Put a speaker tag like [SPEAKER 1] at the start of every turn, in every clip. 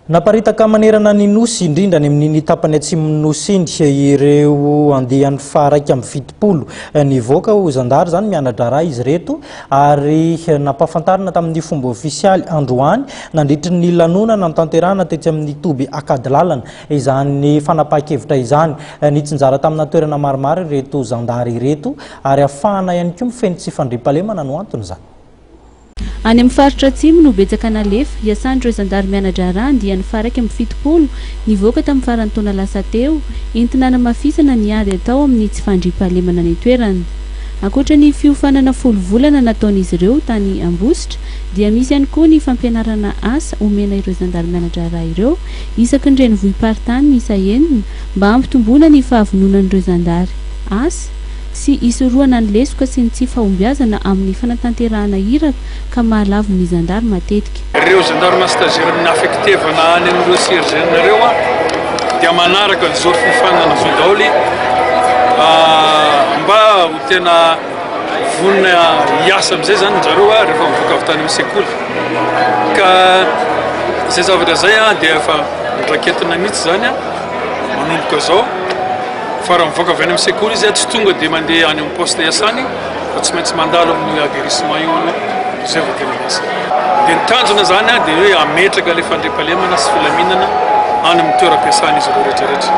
[SPEAKER 1] Naparitaka manerana ny Nosy, indrindra any amin'iny tapany atsimon'ny Nosy iny, ireo andiany faha-71 nivoaka ho zandary izany miana-draharaha izy ireto ary nampahafantarina tamin'ny fomba ofisialy androany nandritry ny lanonana notanterahina tetsy amin'ny toby Ankadilalana izany fanapahan-kevitra izany. Nitsinjara tamina toerana maromaro ireto zandary ireto ary ahafahana ihany koa mifehy ny tsy fandriampahalemana no anton'izany.
[SPEAKER 2] Any amin'ny faritra atsimo no betsaka nalefa, hiasan'ireo zandary miana-draharaha andiany faha-71 nivoaka tamin'ny faran'ny taona lasa teo, entina hanamafisana ny ady atao amin'ny tsy fandriampahalemana any an-toerana. Ankoatra ny fiofanana folo volana nataon'izy ireo tany Ambositra dia misy ihany koa ny fampianarana asa omena ireo zandary miana-draharaha ireo isaky ny renivohi-paritany miisa enina mba hampitomboana ny fahavononan'ireo zandary asa sy hisorohana ny lesoka sy ny tsy fahombiazana amin'ny fanatanterahana iraka ka mahalavo ny zandary matetika.
[SPEAKER 3] Ireo gendarme stagiaire amin'ny affectevana any amin'ireo CRGN ireo dia manaraka an'izao fiofanana izao daholo mba ho tena vonona hiasa amin'izay zany zareo rehefa mivoaka avy tany amin'ny sekoly ka izay zavatra izay dia efa noraketina mihitsy zany manomboka izao. Fa raha mivoaka avy any amin'ny sekoly izy tsy tonga dia mandeha any amin'ny poste iasany fa tsy maintsy mandalo amin'io aguerrissement io aloha izay vao tena miasa. Dia ny tanjona izany dia hoe hametraka ilay fandriampahalemana sy filaminana any amin'ny toeram-piasan'izy ireo rehetra rehetra.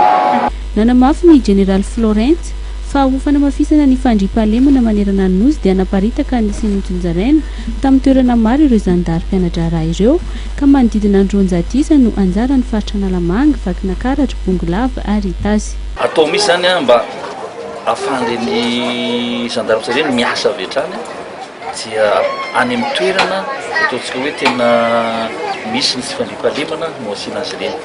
[SPEAKER 2] Nanamafy ny Jeneraly Florens fa ho fanamafisana ny fandriampahalemana manerana ny Nosy dia naparitaka ny sy notsinjaraina tamin'ny toerana maro ireo zandary mpiana-draharaha ireo ka manodidina ny 200 isa no anjaran'ny faritra Analamanga, Vakinakaratra, Bongolava ary Itasy.
[SPEAKER 4] Atao mihitsy izany mba ahafahan'ireny gendarmes ireny miasa avy hatrany dia any amin'ny toerana ataontsika hoe tena misy ny tsy fandriampahalemana no asiana azy ireny.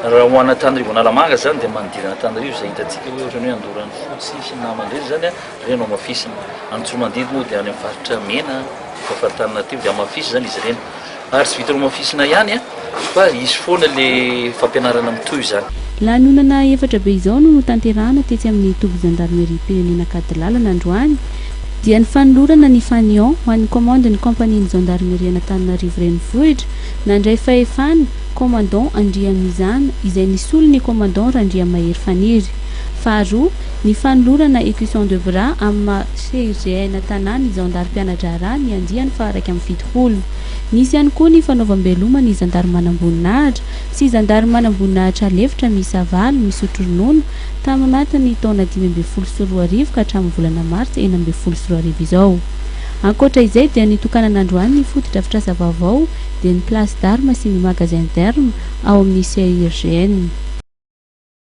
[SPEAKER 4] Raha ho an'Antananarivo Analamanga izany dia manodidina an'Antananarivo izay hitantsika hoe ohatran'ny hoe Andoranofotsy sy ny namany ireny izany, ireny no hamafisina. Antsomandidy moa dia any amin'ny faritra mena, efa faritany teo dia hamafisina izany izy ireny. Ary tsy vitan'ny homafisina ihany fa hisy foana le fampianarana mitohy izany.
[SPEAKER 2] Lanonana efatra be izao no notanterahana tetsy amin'ny toby zandarimeriam-pirenena Ankadilalana androany, dia ny fanolorana ny fanion ho an'ny komandin'ny kaompanian'ny zandarimerian'Antananarivo Renivohitra nandray fahefana, Commandant Andriamizana, izay nisolo ny Commandant Randriamahery Faniry. Faharoa, ny fanolorana écusson de bras amin'ny maha CIGN Tanà ny zandary mpiana-draharaha ny andiany faha-71. Nisy ihany koa ny fanaovam-beloma ny zandary manamboninahitra sy zandary manamboninahitra lefitra miisa valo misotro ronono tamin'ny anatin'ny taona 2015 ka hatramin'ny volana martsa 2016 izao. Ankoatra izay dia nitokanana androany ny fotodrafitrasa vaovao dia ny place d'armes sy ny magasin d'armes ao amin'ny CIRGN.